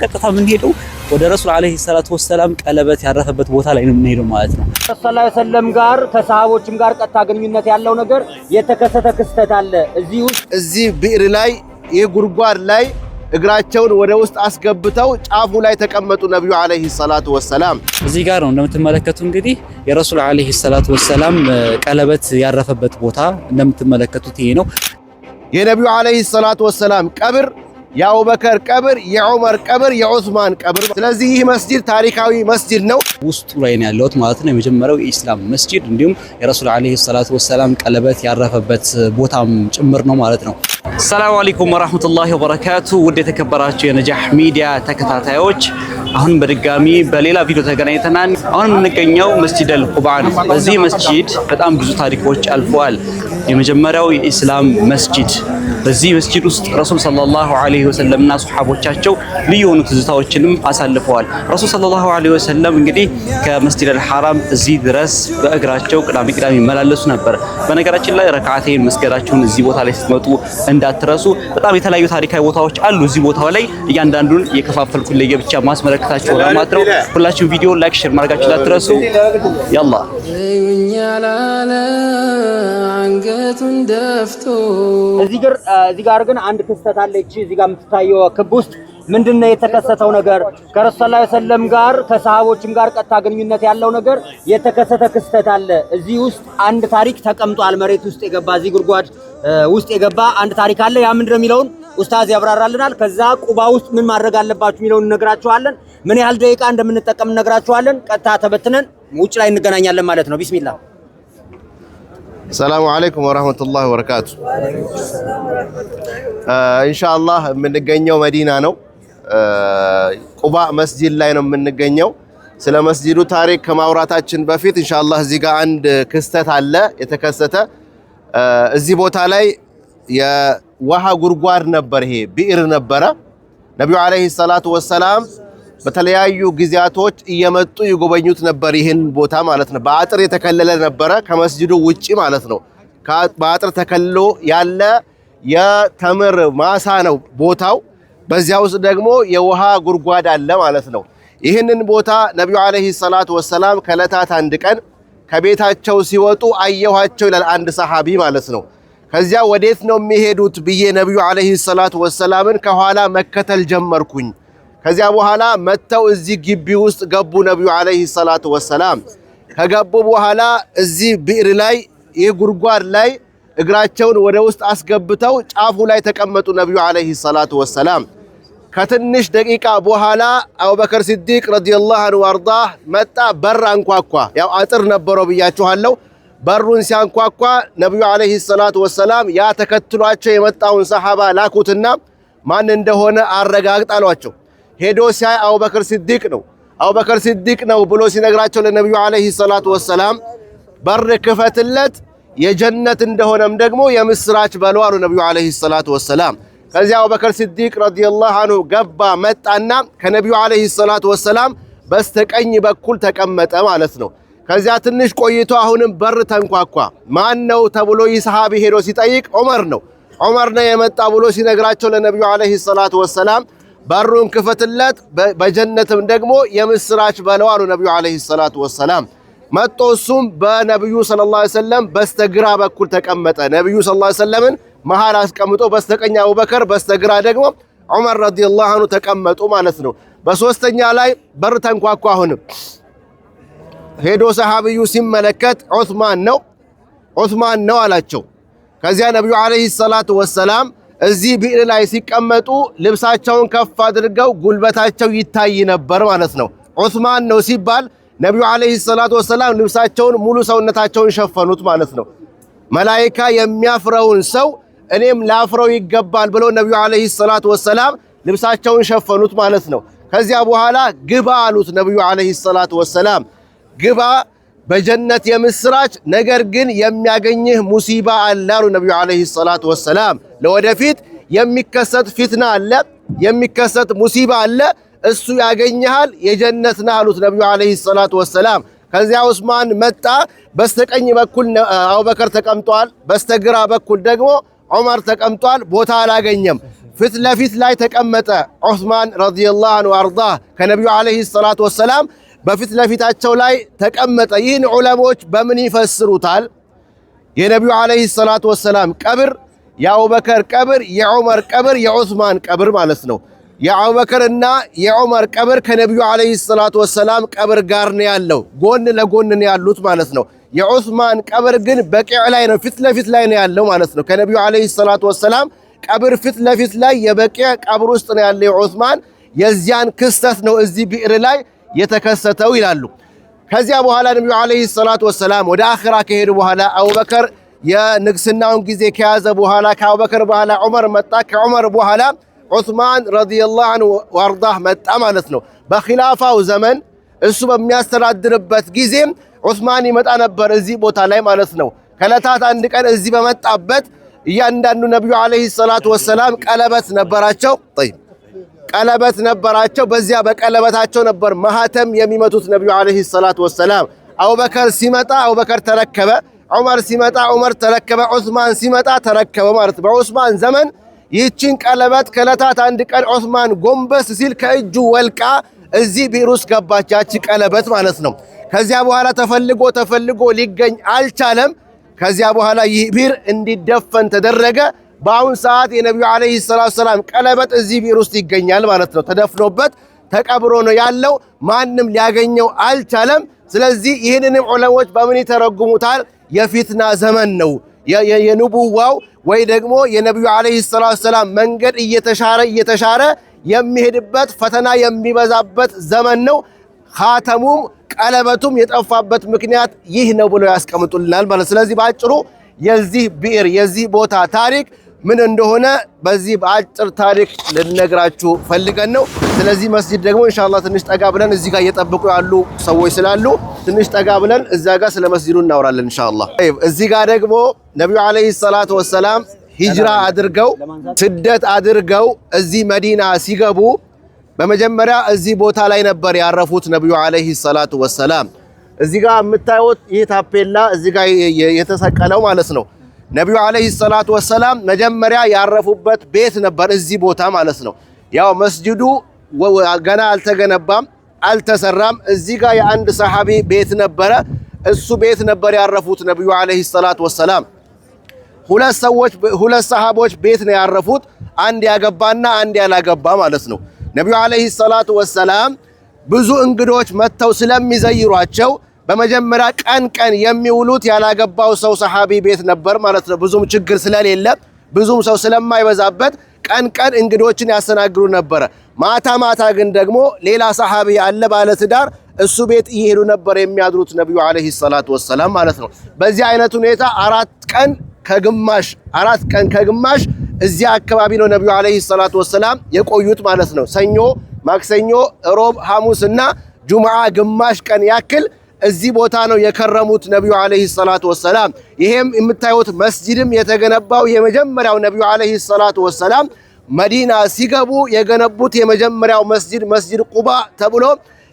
ቀጥታ የምንሄደው ወደ ረሱል عليه الصلاة والسلام ቀለበት ያረፈበት ቦታ ላይ ነው የምንሄደው ማለት ነው። صلى الله عليه وسلم ጋር ከሰሃቦችም ጋር ቀጥታ ግንኙነት ያለው ነገር የተከሰተ ክስተት አለ። እዚህ ውስጥ እዚህ ብዕር ላይ ይህ ጉድጓድ ላይ እግራቸውን ወደ ውስጥ አስገብተው ጫፉ ላይ ተቀመጡ ነቢዩ عليه الصلاة والسلام። እዚህ ጋር ነው እንደምትመለከቱ እንግዲህ የረሱል عليه الصلاة والسلام ቀለበት ያረፈበት ቦታ እንደምትመለከቱት ይሄ ነው። የነቢዩ عليه الصلاة والسلام ቀብር፣ የአቡበከር ቀብር፣ የዑመር ቀብር፣ የዑስማን ቀብር። ስለዚህ ይህ መስጂድ ታሪካዊ መስጂድ ነው። ውስጡ ላይ ነው ያለሁት ማለት ነው። የመጀመሪያው የኢስላም መስጂድ እንዲሁም የረሱል عليه الصلاة والسلام ቀለበት ያረፈበት ቦታም ጭምር ነው ማለት ነው። السلام عليكم ورحمة الله وبركاته። ውድ የተከበራችሁ የነጃህ ሚዲያ ተከታታዮች አሁን በድጋሚ በሌላ ቪዲዮ ተገናኝተናል። አሁን የምንገኘው መስጂድ አል ቁባ ነው። በዚህ መስጂድ በጣም ብዙ ታሪኮች አልፈዋል። የመጀመሪያው የኢስላም መስጂድ፣ በዚህ መስጂድ ውስጥ ረሱል صلى الله عليه وسلم እና ሱሐቦቻቸው ልዩ የሆኑ ትዝታዎችንም አሳልፈዋል። ረሱል صلى الله عليه وسلم እንግዲህ ከመስጂድ አልሐራም እዚህ ድረስ በእግራቸው ቅዳሜ ቅዳሜ ይመላለሱ ነበር። በነገራችን ላይ ረካዓቴን መስገዳችሁን እዚህ ቦታ ላይ ስትመጡ እንዳትረሱ። በጣም የተለያዩ ታሪካዊ ቦታዎች አሉ እዚህ ቦታው ላይ፣ እያንዳንዱን የከፋፈልኩን ለየብቻ ማስመለከታችሁ ሆነ ማለት ነው። ሁላችሁም ቪዲዮ like፣ share ማድረጋችሁ እንዳትረሱ። يلا። እዩኛላለ አንገቱን ደፍቶ። እዚህ ጋር ግን አንድ ክስተት አለች። እዚህ ጋር የምትታየው ክብ ውስጥ ምንድነው የተከሰተው ነገር? ከረሱል صلى الله عليه وسلم ጋር ከሰሃቦችም ጋር ቀጥታ ግንኙነት ያለው ነገር የተከሰተ ክስተት አለ። እዚህ ውስጥ አንድ ታሪክ ተቀምጧል። መሬት ውስጥ የገባ፣ እዚህ ጉድጓድ ውስጥ የገባ አንድ ታሪክ አለ። ያ ምንድነው የሚለውን ኡስታዝ ያብራራልናል። ከዛ ቁባ ውስጥ ምን ማድረግ አለባችሁ የሚለውን እነግራችኋለን። ምን ያህል ደቂቃ እንደምንጠቀም እነግራችኋለን። ቀጥታ ተበትነን ውጭ ላይ እንገናኛለን ማለት ነው። ቢስሚላህ። السلام عليكم ورحمة الله وبركاته። ኢንሻአላህ የምንገኘው መዲና ነው። ቁባ መስጂድ ላይ ነው የምንገኘው። ስለ መስጂዱ ታሪክ ከማውራታችን በፊት ኢንሻአላህ እዚህ ጋር አንድ ክስተት አለ የተከሰተ። እዚህ ቦታ ላይ የውሃ ጉድጓድ ነበር፣ ይሄ ብዕር ነበረ። ነቢዩ عليه الصلاة والسلام በተለያዩ ጊዜያቶች እየመጡ ይጎበኙት ነበር፣ ይህን ቦታ ማለት ነው። በአጥር የተከለለ ነበረ ከመስጂዱ ውጪ ማለት ነው። በአጥር ተከልሎ ያለ የተምር ማሳ ነው ቦታው። በዚያ ውስጥ ደግሞ የውሃ ጉድጓድ አለ ማለት ነው። ይህንን ቦታ ነቢዩ عليه الصلاة والسلام ከዕለታት አንድ ቀን ከቤታቸው ሲወጡ አየኋቸው ይላል አንድ ሰሃቢ ማለት ነው። ከዚያ ወዴት ነው የሚሄዱት ብዬ ነቢዩ عليه الصلاة والسلام ን ከኋላ መከተል ጀመርኩኝ። ከዚያ በኋላ መጥተው እዚህ ግቢ ውስጥ ገቡ። ነቢዩ عليه الصلاة والسلام ከገቡ በኋላ እዚህ ብዕር ላይ ይህ ጉድጓድ ላይ እግራቸውን ወደ ውስጥ አስገብተው ጫፉ ላይ ተቀመጡ ነቢዩ عليه الصلاة والسلام። ከትንሽ ደቂቃ በኋላ አቡበከር ሲዲቅ رضي الله عنه وأرضاه መጣ። በር አንኳኳ። ያው አጥር ነበረው ብያችኋለሁ። በሩን ሲያንኳኳ ነቢዩ عليه الصلاة والسلام ያ ተከትሏቸው የመጣውን ሰሓባ ላኩትና ማን እንደሆነ አረጋግጥ አሏቸው። ሄዶ ሲያይ አቡበከር ሲዲቅ ነው። አቡበከር ሲዲቅ ነው ብሎ ሲነግራቸው ለነቢዩ عليه الصلاة والسلام በር ክፈትለት፣ የጀነት እንደሆነም ደግሞ የምስራች በለው አሉ ነቢዩ عليه الصلاة والسلام። ከዚያ አቡበከር ሲዲቅ رضي الله عنه ገባ፣ መጣና ከነቢዩ عليه الصلاة والسلام በስተቀኝ በኩል ተቀመጠ ማለት ነው። ከዚያ ትንሽ ቆይቶ አሁንም በር ተንኳኳ። ማን ነው ተብሎ ይህ ሰሃቢ ሄዶ ሲጠይቅ ዑመር ነው። ዑመር ነው የመጣ ብሎ ሲነግራቸው ለነቢዩ عليه الصلاة والسلام በሩን ክፈትለት፣ በጀነትም ደግሞ የምስራች በለው አሉ ነቢዩ عليه الصلاة والسلام። መጦ እሱም በነቢዩ صلى الله عليه وسلم በስተግራ በኩል ተቀመጠ። ነቢዩ صلى الله عليه وسلم ን መሃል አስቀምጦ በስተቀኝ አቡበከር በስተግራ ደግሞ ዑመር رضي الله عنه ተቀመጡ ማለት ነው። በሶስተኛ ላይ በር ተንኳኳ። አሁንም ሄዶ ሰሃቢዩ ሲመለከት ዑስማን ነው፣ ዑስማን ነው አላቸው። ከዚያ ነቢዩ عليه الصلاة والسلام እዚህ ብዕር ላይ ሲቀመጡ ልብሳቸውን ከፍ አድርገው ጉልበታቸው ይታይ ነበር ማለት ነው። ዑስማን ነው ሲባል ነቢዩ عليه الصلاة والسلام ልብሳቸውን ሙሉ ሰውነታቸውን ሸፈኑት ማለት ነው። መላይካ የሚያፍረውን ሰው እኔም ላፍረው ይገባል ብለው ነቢዩ عليه الصلاة والسلام ልብሳቸውን ሸፈኑት ማለት ነው። ከዚያ በኋላ ግባ አሉት ነቢዩ عليه الصلاة والسلام፣ ግባ በጀነት የምስራች፣ ነገር ግን የሚያገኝህ ሙሲባ አለ አሉ ነቢዩ عليه الصلاة والسلام። ለወደፊት የሚከሰት ፊትና አለ፣ የሚከሰት ሙሲባ አለ፣ እሱ ያገኝሃል፣ የጀነት ነህ አሉት ነቢዩ عليه الصلاة والسلام። ከዚያ ዑስማን መጣ። በስተቀኝ በኩል አቡበከር ተቀምጧል፣ በስተግራ በኩል ደግሞ ዑመር ተቀምጧል። ቦታ አላገኘም። ፊት ለፊት ላይ ተቀመጠ። ዑስማን رضي الله عنه وأرضاه ከነቢዩ عليه الصلاة والسلام በፊት ለፊታቸው ላይ ተቀመጠ። ይህን ዑለሞች በምን ይፈስሩታል? የነቢዩ عليه الصلاة والسلام ቀብር፣ የአቡበከር ቀብር፣ የዑመር ቀብር፣ የዑስማን ቀብር ማለት ነው። የአቡበከርና የዑመር ቀብር ከነቢዩ عليه الصلاة والسلام ቀብር ጋር ነው ያለው፣ ጎን ለጎን ነው ያሉት ማለት ነው። የዑስማን ቀብር ግን በቂዕ ላይ ነው፣ ፊት ለፊት ላይ ነው ያለው ማለት ነው። ከነቢዩ عليه الصلاة والسلام ቀብር ፊት ለፊት ላይ የበቂዕ ቀብር ውስጥ ነው ያለው የዑስማን። የዚያን ክስተት ነው እዚህ ብዕር ላይ የተከሰተው ይላሉ። ከዚያ በኋላ ነቢዩ عليه الصلاة والسلام ወደ አኺራ ከሄዱ በኋላ አቡበከር የንግስናውን ጊዜ ከያዘ በኋላ ከአቡበከር በኋላ ዑመር መጣ። ከዑመር በኋላ ዑስማን رضي الله عنه وأرضاه መጣ ማለት ነው። በኺላፋው ዘመን እሱ በሚያስተዳድርበት ጊዜ ዑስማን ይመጣ ነበር እዚህ ቦታ ላይ ማለት ነው። ከዕለታት አንድ ቀን እዚህ በመጣበት እያንዳንዱ ነቢዩ عليه الصلاة والسلام ቀለበት ነበራቸው። طيب ቀለበት ነበራቸው። በዚያ በቀለበታቸው ነበር ማህተም የሚመቱት ነቢዩ عليه الصلاة والسلام። አቡበከር ሲመጣ አቡበከር ተረከበ፣ ዑመር ሲመጣ ዑመር ተረከበ፣ ዑስማን ሲመጣ ተረከበ ማለት ነው። በዑስማን ዘመን ይህችን ቀለበት ከዕለታት አንድ ቀን ዑስማን ጎንበስ ሲል ከእጁ ወልቃ እዚህ ቢር ውስጥ ገባች፣ ያቺ ቀለበት ማለት ነው። ከዚያ በኋላ ተፈልጎ ተፈልጎ ሊገኝ አልቻለም። ከዚያ በኋላ ይህ ቢር እንዲደፈን ተደረገ። በአሁን ሰዓት የነቢዩ عليه الصلاة والسلام ቀለበት እዚህ ቢር ውስጥ ይገኛል ማለት ነው። ተደፍኖበት ተቀብሮ ነው ያለው። ማንም ሊያገኘው አልቻለም። ስለዚህ ይህንንም ዑለሞች በምን ይተረጉሙታል? የፊትና ዘመን ነው የንቡዋው ወይ ደግሞ የነቢዩ عليه الصلاة والسلام መንገድ እየተሻረ እየተሻረ የሚሄድበት ፈተና የሚበዛበት ዘመን ነው። ኻተሙም ቀለበቱም የጠፋበት ምክንያት ይህ ነው ብሎ ያስቀምጡልናል ማለት። ስለዚህ በአጭሩ የዚህ ብዕር የዚህ ቦታ ታሪክ ምን እንደሆነ በዚህ በአጭር ታሪክ ልነግራችሁ ፈልገን ነው። ስለዚህ መስጂድ ደግሞ ኢንሻአላህ ትንሽ ጠጋ ብለን እዚህ ጋር እየጠበቁ ያሉ ሰዎች ስላሉ ትንሽ ጠጋ ብለን እዛ ጋር ስለ መስጂዱ እናወራለን ኢንሻአላህ። እዚህ ጋር ደግሞ ነቢዩ عليه الصلاة والسلام ሂጅራ አድርገው ስደት አድርገው እዚህ መዲና ሲገቡ በመጀመሪያ እዚህ ቦታ ላይ ነበር ያረፉት ነቢዩ عليه الصلاة والسلام። እዚህ ጋር የምታዩት ይህ ታፔላ እዚህ ጋር የተሰቀለው ማለት ነው። ነቢዩ عليه الصلاة والسلام መጀመሪያ ያረፉበት ቤት ነበር እዚህ ቦታ ማለት ነው። ያው መስጂዱ ገና አልተገነባም አልተሰራም። እዚህ ጋር የአንድ ሰሐቢ ቤት ነበረ። እሱ ቤት ነበር ያረፉት ነቢዩ عليه الصلاة والسلام። ሁለት ሰዎች ሁለት ሰሃቦች ቤት ነው ያረፉት። አንድ ያገባና አንድ ያላገባ ማለት ነው። ነቢዩ عليه الصلاة والسلام ብዙ እንግዶች መጥተው ስለሚዘይሯቸው በመጀመሪያ ቀን ቀን የሚውሉት ያላገባው ሰው ሰሃቢ ቤት ነበር ማለት ነው። ብዙም ችግር ስለሌለ ብዙም ሰው ስለማይበዛበት ቀን ቀን እንግዶችን ያስተናግዱ ነበረ። ማታ ማታ ግን ደግሞ ሌላ ሰሃቢ ያለ ባለትዳር እሱ ቤት እየሄዱ ነበር የሚያድሩት ነቢዩ عليه الصلاة والسلام ማለት ነው። በዚህ አይነት ሁኔታ 4 ቀን ከግማሽ እዚያ አካባቢ ነው ነቢዩ عليه الصلاة والسلام የቆዩት ማለት ነው። ሰኞ፣ ማክሰኞ፣ ሮብ፣ ሐሙስ እና ጁምዓ ግማሽ ቀን ያክል እዚህ ቦታ ነው የከረሙት ነቢዩ عليه الصلاة والسلام። ይሄም የምታዩት መስጂድም የተገነባው የመጀመሪያው ነቢዩ عليه الصلاة والسلام መዲና ሲገቡ የገነቡት የመጀመሪያው መስጂድ መስጂድ ቁባ ተብሎ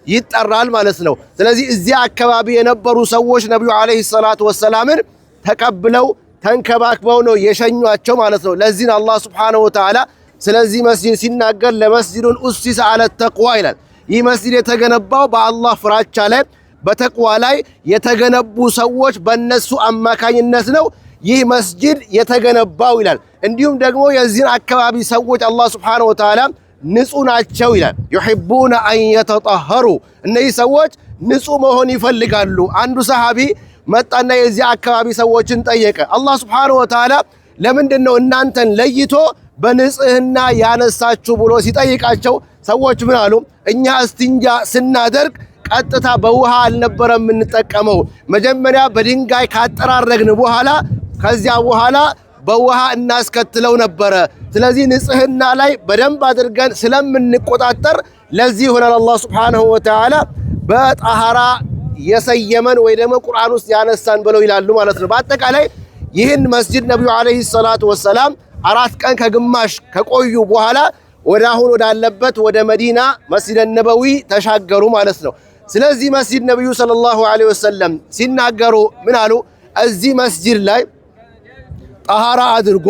ይጠራል ማለት ነው። ስለዚህ እዚያ አካባቢ የነበሩ ሰዎች ነቢዩ عليه الصلاة والسلام ን ተቀብለው ተንከባክበው ነው የሸኟቸው ማለት ነው። ለዚህ አላህ سبحانه وتعالى ስለዚህ መስጂድ ሲናገር لمسجد أسس على التقوى ይላል። ይህ መስጂድ የተገነባው በአላህ ፍራቻ ላይ በተቅዋ ላይ የተገነቡ ሰዎች በእነሱ አማካኝነት ነው ይህ መስጂድ የተገነባው ይላል። እንዲሁም ደግሞ የዚህን አካባቢ ሰዎች አላህ سبحانه وتعالى ንጹህ ናቸው ይላል። يحبون أن يتطهروا እነዚህ ሰዎች ንጹህ መሆን ይፈልጋሉ። አንዱ ሰሃቢ መጣና የዚህ አካባቢ ሰዎችን ጠየቀ። አላህ سبحانه وتعالى ለምንድን ነው እናንተን ለይቶ በንጽህና ያነሳችሁ ብሎ ሲጠይቃቸው ሰዎች ምን አሉ? እኛ እስቲንጃ ስናደርግ ቀጥታ በውሃ አልነበረም የምንጠቀመው። መጀመሪያ በድንጋይ ካጠራረግን በኋላ ከዚያ በኋላ በውሃ እናስከትለው ነበረ። ስለዚህ ንጽህና ላይ በደንብ አድርገን ስለምንቆጣጠር ለዚህ ይሆናል አላህ ሱብሓነሁ ወተዓላ በጠሃራ የሰየመን ወይ ደግሞ ቁርአን ውስጥ ያነሳን ብለው ይላሉ ማለት ነው። በአጠቃላይ ይህን መስጂድ ነቢዩ ዓለይሂ ሰላቱ ወሰላም 4 ቀን ከግማሽ ከቆዩ በኋላ ወደ አሁን ወዳለበት ወደ መዲና መስጂድ ነበዊ ተሻገሩ ማለት ነው። ስለዚህ መስጂድ ነቢዩ ሰለላሁ ዐለይሂ ወሰለም ሲናገሩ ምን አሉ? እዚህ መስጂድ ላይ ጠሃራ አድርጎ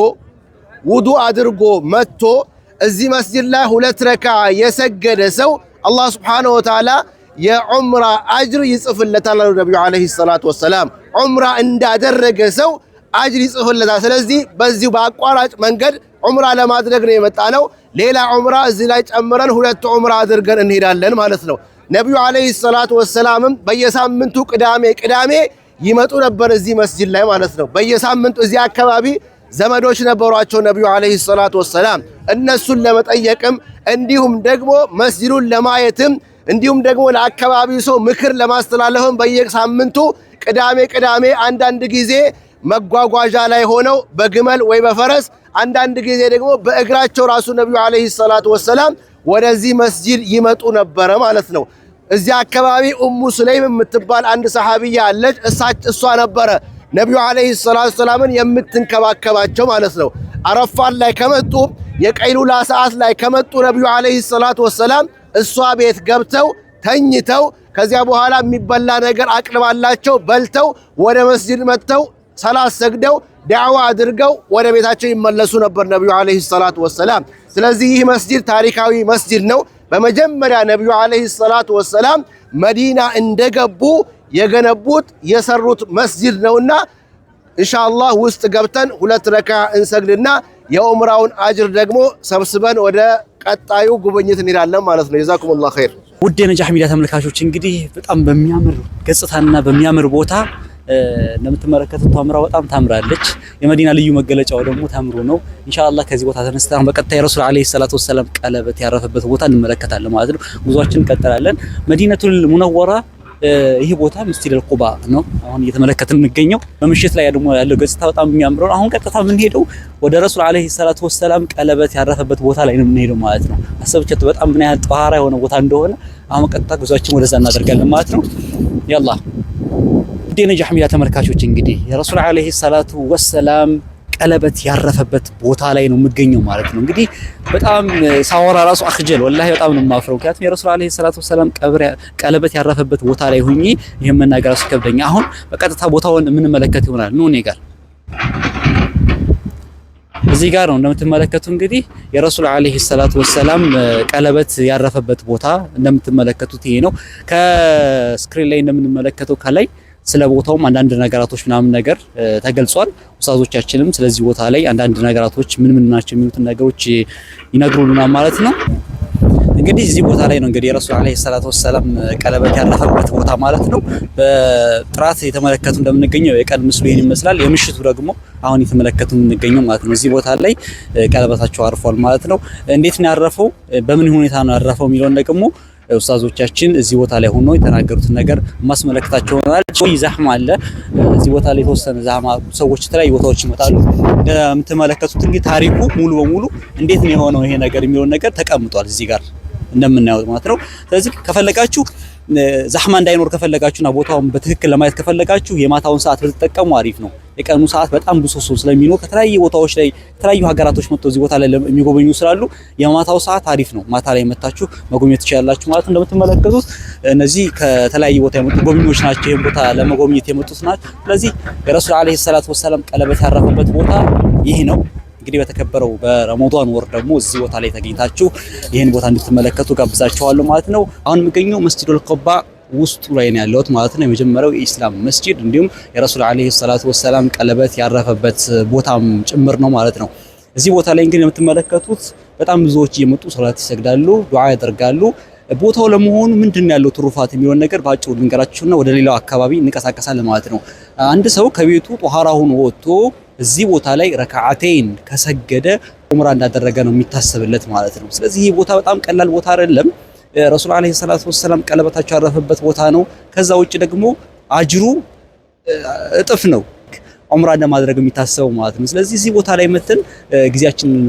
ውዱ አድርጎ መጥቶ እዚህ መስጂድ ላይ 2 ረክዓ የሰገደ ሰው አላህ سبحانه وتعالى የዑምራ አጅር ይጽፍለታል አሉ ነቢዩ عليه الصلاة والسلام። ዑምራ እንዳደረገ ሰው አጅር ይጽፍለታል። ስለዚህ በዚሁ በአቋራጭ መንገድ ዑምራ ለማድረግ ነው የመጣ ነው። ሌላ ዑምራ እዚህ ላይ ጨምረን 2 ዑምራ አድርገን እንሄዳለን ማለት ነው። ነቢዩ عليه الصلاة والسلام ም በየሳምንቱ ቅዳሜ ቅዳሜ ይመጡ ነበር እዚህ መስጂድ ላይ ማለት ነው። በየሳምንቱ እዚህ አካባቢ ዘመዶች ነበሯቸው ነቢዩ عليه الصلاة والسلام። እነሱን ለመጠየቅም እንዲሁም ደግሞ መስጂዱን ለማየትም እንዲሁም ደግሞ ለአካባቢው ሰው ምክር ለማስተላለፍም በየሳምንቱ ቅዳሜ ቅዳሜ አንዳንድ ጊዜ መጓጓዣ ላይ ሆነው በግመል ወይ በፈረስ አንዳንድ ጊዜ ደግሞ በእግራቸው ራሱ ነቢዩ عليه الصلاة والسلام ወደዚህ መስጂድ ይመጡ ነበረ ማለት ነው። እዚያ አካባቢ ኡሙ ሱለይም የምትባል አንድ ሰሓቢያ አለች። እሷ ነበረ ነቢዩ عليه الصلاة والسلام ን የምትንከባከባቸው ማለት ነው። አረፋን ላይ ከመጡ የቀይሉላ ሰዓት ላይ ከመጡ ነቢዩ عليه الصلاة والسلام እሷ ቤት ገብተው ተኝተው ከዚያ በኋላ የሚበላ ነገር አቅርባላቸው በልተው ወደ መስጂድ መጥተው ሰላት ሰግደው ዳዕዋ አድርገው ወደ ቤታቸው ይመለሱ ነበር ነቢዩ عليه الصلاة والسلام። ስለዚህ ይህ መስጂድ ታሪካዊ መስጂድ ነው። በመጀመሪያ ነቢዩ عليه الصلاة والسلام መዲና እንደገቡ የገነቡት የሰሩት መስጂድ ነውና ኢንሻአላህ ውስጥ ገብተን 2 ረክዓ እንሰግድና የዑምራውን አጅር ደግሞ ሰብስበን ወደ ቀጣዩ ጉብኝት እንሄዳለን ማለት ነው። جزاكم الله خير። ውድ የነጃህ ሚዲያ ተመልካቾች እንግዲህ በጣም በሚያምር ገጽታና በሚያምር ቦታ እንደምትመለከቱት ተምራ በጣም ታምራለች። የመዲና ልዩ መገለጫው ደግሞ ተምሩ ነው። ኢንሻአላህ ከዚህ ቦታ ተነስተን በቀጥታ የረሱል عليه الصلاة والسلام ቀለበት ያረፈበት ቦታ እንመለከታለን ማለት ነው። ጉዟችን እንቀጥላለን። መዲነቱል ሙነወራ ይህ ቦታ መስጂድ ቁባ ነው አሁን እየተመለከትን የምንገኘው። በምሽት ላይ ደግሞ ያለው ገጽታ በጣም የሚያምረው። አሁን ቀጥታ የምንሄደው ወደ ረሱል عليه الصلاة والسلام ቀለበት ያረፈበት ቦታ ላይ ነው የምንሄደው ማለት ነው። አሰብቸት በጣም ምን ያህል ጠሃራ የሆነ ቦታ እንደሆነ አሁን ቀጥታ ጉዟችን ወደዛ እናደርጋለን ማለት ነው። يلا ውድ የነጃህ ሚዲያ ተመልካቾች እንግዲህ የረሱል عليه الصلاة والسلام ቀለበት ያረፈበት ቦታ ላይ ነው የምገኘው ማለት ነው። እንግዲህ በጣም ሳወራ ራሱ أخجل والله በጣም ነው የማፍረው። ምክንያቱም የረሱል عليه الصلاة والسلام ቀለበት ያረፈበት ቦታ ላይ ሁኜ ይሄን መናገር ራሱ ይከብደኛል። አሁን በቀጥታ ቦታውን የምንመለከት ይሆናል። ኑ እኔ ጋር እዚህ ጋር ነው እንደምትመለከቱ እንግዲህ የረሱል عليه الصلاة والسلام ቀለበት ያረፈበት ቦታ እንደምትመለከቱት ይሄ ነው። ከ screen ላይ እንደምንመለከተው ከላይ ስለ ቦታውም አንዳንድ ነገራቶች ምናምን ነገር ተገልጿል። ኡስታዞቻችንም ስለዚህ ቦታ ላይ አንዳንድ ነገራቶች ምን ምን ናቸው የሚሉትን ነገሮች ይነግሩልናል ማለት ነው። እንግዲህ እዚህ ቦታ ላይ ነው እንግዲህ የረሱል عليه الصلاة والسلام ቀለበት ያረፈበት ቦታ ማለት ነው። በጥራት የተመለከቱ እንደምንገኘው የቀን ምስሉ ይህን ይመስላል። የምሽቱ ደግሞ አሁን የተመለከቱ የምንገኘው ማለት ነው። እዚህ ቦታ ላይ ቀለበታቸው አርፏል ማለት ነው። እንዴት ነው ያረፈው፣ በምን ሁኔታ ነው ያረፈው የሚለውን ደግሞ ኡስታዞቻችን እዚህ ቦታ ላይ ሆኖ የተናገሩትን ነገር ማስመለከታቸው ይሆናል። ዛህማ አለ እዚህ ቦታ ላይ የተወሰነ ዛህማ፣ ሰዎች የተለያዩ ቦታዎች ይመጣሉ። እንደምትመለከቱት እንግዲህ ታሪኩ ሙሉ በሙሉ እንዴት ነው የሆነው ይሄ ነገር የሚለውን ነገር ተቀምጧል እዚህ ጋር እንደምናየው ማለት ነው። ስለዚህ ከፈለጋችሁ ዛህማ እንዳይኖር ከፈለጋችሁና ቦታውን በትክክል ለማየት ከፈለጋችሁ የማታውን ሰዓት ብትጠቀሙ አሪፍ ነው። የቀኑ ሰዓት በጣም ብዙ ሰው ስለሚኖር ከተለያዩ ቦታዎች ላይ ከተለያዩ ሀገራቶች መጥተው እዚህ ቦታ ላይ የሚጎበኙ ስላሉ የማታው ሰዓት አሪፍ ነው። ማታ ላይ መታችሁ መጎብኘት ትችላላችሁ ማለት ነው። እንደምትመለከቱት እነዚህ ከተለያዩ ቦታ የመጡ ጎብኚዎች ናቸው። ይሄን ቦታ ለመጎብኘት የመጡት ናቸው። ስለዚህ የረሱል عليه الصلاة والسلام ቀለበት ያረፈበት ቦታ ይህ ነው። እንግዲህ በተከበረው በረመዳን ወር ደግሞ እዚህ ቦታ ላይ ተገኝታችሁ ይህን ቦታ እንድትመለከቱ ጋብዛችኋለሁ ማለት ነው። አሁን የሚገኘው መስጂዱል ቁባ ውስጡ ላይ ነው ያለሁት ማለት ነው። የመጀመሪያው የኢስላም መስጂድ እንዲሁም የረሱል عليه الصلاة والسلام ቀለበት ያረፈበት ቦታም ጭምር ነው ማለት ነው። እዚህ ቦታ ላይ እንግዲህ የምትመለከቱት በጣም ብዙዎች እየመጡ ሶላት ይሰግዳሉ፣ ዱዓ ያደርጋሉ። ቦታው ለመሆኑ ምንድን ነው ያለው ትሩፋት የሚለውን ነገር ባጭሩ ልንገራችሁና ወደ ሌላው አካባቢ እንቀሳቀሳለን ማለት ነው። አንድ ሰው ከቤቱ ጦሃራ ሆኖ ወጥቶ እዚህ ቦታ ላይ ረካዓቴን ከሰገደ ዑምራ እንዳደረገ ነው የሚታሰብለት ማለት ነው። ስለዚህ ይህ ቦታ በጣም ቀላል ቦታ አይደለም። ረሱል عليه الصلاة والسلام ቀለበታቸው ያረፈበት ቦታ ነው። ከዛ ውጭ ደግሞ አጅሩ እጥፍ ነው ዑምራ እንደማድረግ የሚታሰበው ማለት ነው። ስለዚህ እዚህ ቦታ ላይ መተን ጊዜያችንን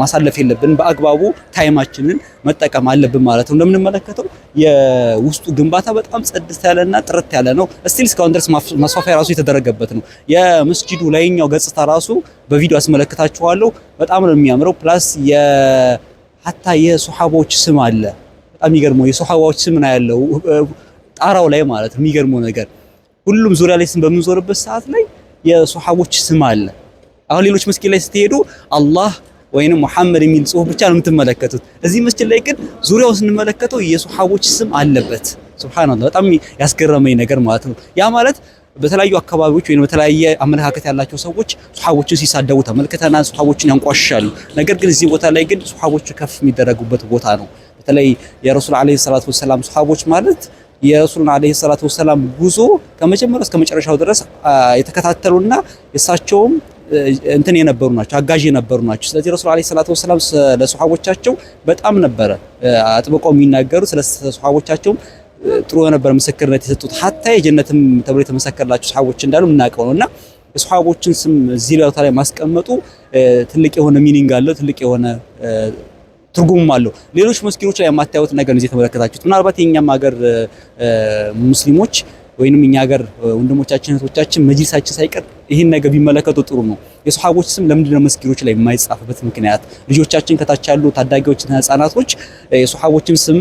ማሳለፍ የለብን፣ በአግባቡ time ኣችንን መጠቀም አለብን ማለት ነው። እንደምንመለከተው የውስጡ ግንባታ በጣም ጽድት ያለና ጥርት ያለ ነው። still እስካሁን ድረስ ማስፋፊያ ራሱ የተደረገበት ነው። የመስጂዱ ላይኛው ገጽታ ራሱ በቪዲዮ አስመለክታችኋለሁ። በጣም ነው የሚያምረው። plus حتى የሱሐባዎች ስም አለ። በጣም የሚገርመው የሱሐባዎች ስም ነው ያለው ጣራው ላይ ማለት ነው። የሚገርመው ነገር ሁሉም ዙሪያ ላይ ስም በምንዞርበት ሰዓት ላይ የሱሐቦች ስም አለ። አሁን ሌሎች መስጊድ ላይ ስትሄዱ አላህ ወይንም ሙሐመድ የሚል ጽሁፍ ብቻ ነው የምትመለከቱት። እዚህ መስጂድ ላይ ግን ዙሪያው ስንመለከተው የሱሐቦች ስም አለበት። ሱብሃንአላህ በጣም ያስገረመኝ ነገር ማለት ነው። ያ ማለት በተለያዩ አካባቢዎች ወይም በተለያየ አመለካከት ያላቸው ሰዎች ሱሐቦችን ሲሳደቡ ተመልክተናል። ሱሐቦችን ያንቋሽሻሉ። ነገር ግን እዚህ ቦታ ላይ ግን ሱሐቦች ከፍ የሚደረጉበት ቦታ ነው። በተለይ የረሱል ዓለይሂ ሰላቱ ወሰላም ሱሐቦች ማለት የረሱልን ዓለይሂ ሰላቱ ወሰላም ጉዞ ከመጀመሪያው እስከ መጨረሻው ድረስ የተከታተሉና የእሳቸውም እንትን የነበሩ ናቸው፣ አጋዥ የነበሩ ናቸው። ስለዚህ ረሱል ዓለይሂ ሰላቱ ወሰላም ለሱሐቦቻቸው በጣም ነበረ አጥብቀው የሚናገሩ። ስለ ሱሐቦቻቸውም ጥሩ የነበረ ምስክርነት የሰጡት ሀታ የጀነትም ተብሎ የተመሰከረላቸው ሱሐቦች እንዳሉ የምናውቀው ነውና የሱሐቦችን ስም እዚህ ቦታ ላይ ማስቀመጡ ትልቅ የሆነ meaning አለው፣ ትልቅ የሆነ ትርጉምም አለው። ሌሎች መስጊዶች ላይ የማታዩት ነገር ነው እዚህ የተመለከታችሁት። ምናልባት የኛም ሀገር ሙስሊሞች ወይንም እኛ ሀገር ወንድሞቻችን እህቶቻችን መጅሊሳችን ሳይቀር ይህን ነገር ቢመለከቱ ጥሩ ነው። የሰሃቦች ስም ለምንድን ነው መስጊዶች ላይ የማይጻፍበት ምክንያት? ልጆቻችን ከታች ያሉ ታዳጊዎችና ህፃናቶች የሰሃቦችን ስም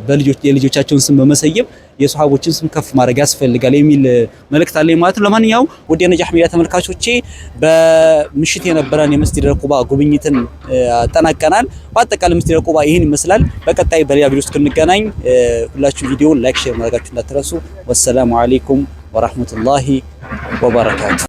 በልጆች የልጆቻቸውን ስም በመሰየም የሰሃቦችን ስም ከፍ ማድረግ ያስፈልጋል የሚል መልእክት አለኝ ማለት ነው። ለማንኛውም ውድ የነጃህ ሚዲያ ተመልካቾቼ በምሽት የነበረን የመስጂድ ቁባ ጉብኝትን አጠናቀናል። በአጠቃላይ መስጂድ ቁባ ይህን ይመስላል። በቀጣይ በሌላ ቪዲዮ እስክንገናኝ ሁላችሁ ቪዲዮውን like፣ share ማድረጋችሁ እንዳትረሱ። والسلام عليكم ورحمة الله وبركاته።